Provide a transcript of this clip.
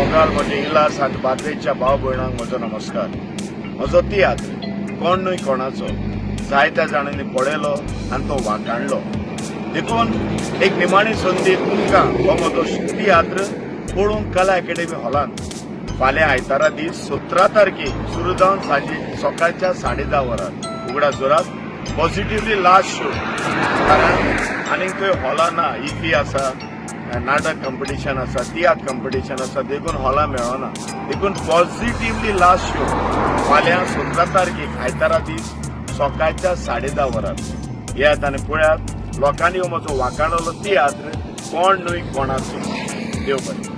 मोगाल म्हजे इलास आनी बार्देसच्या भाव भयणांक म्हजो नमस्कार. म्हजो तियात्र "कोण न्हय कोणाचो" जायत्या जाणांनी पळयलो आनी तो वाखाणलो. देखून एक निमाणी संदी तुमकां हो म्हजो तियात्र पळोवंक कला अकॅडमी हॉलांत फाल्यां आयतारा दीस 17 तारखेक सुरू जावन सांजे सकाळच्या 10:30 वरार. उगडास दवरात, पॉझिटिव्हली लास्ट शो, कारण आनीक थंय हॉलां ना. इफी आसा, नाटक कंपिटिशन आसा, तियात्र कंपिटिशन आसा, देखून हॉलां मेळना. देखून पॉझिटिव्हली लास्ट शो फाल्यां 17 तारखेक आयतारा दीस सकाळच्या 10:30 वरार. येयात आनी पळयात लोकांनी हो म्हजो वाखाणलो तियात्र "कोण न्हय कोणाचो". देव बरें.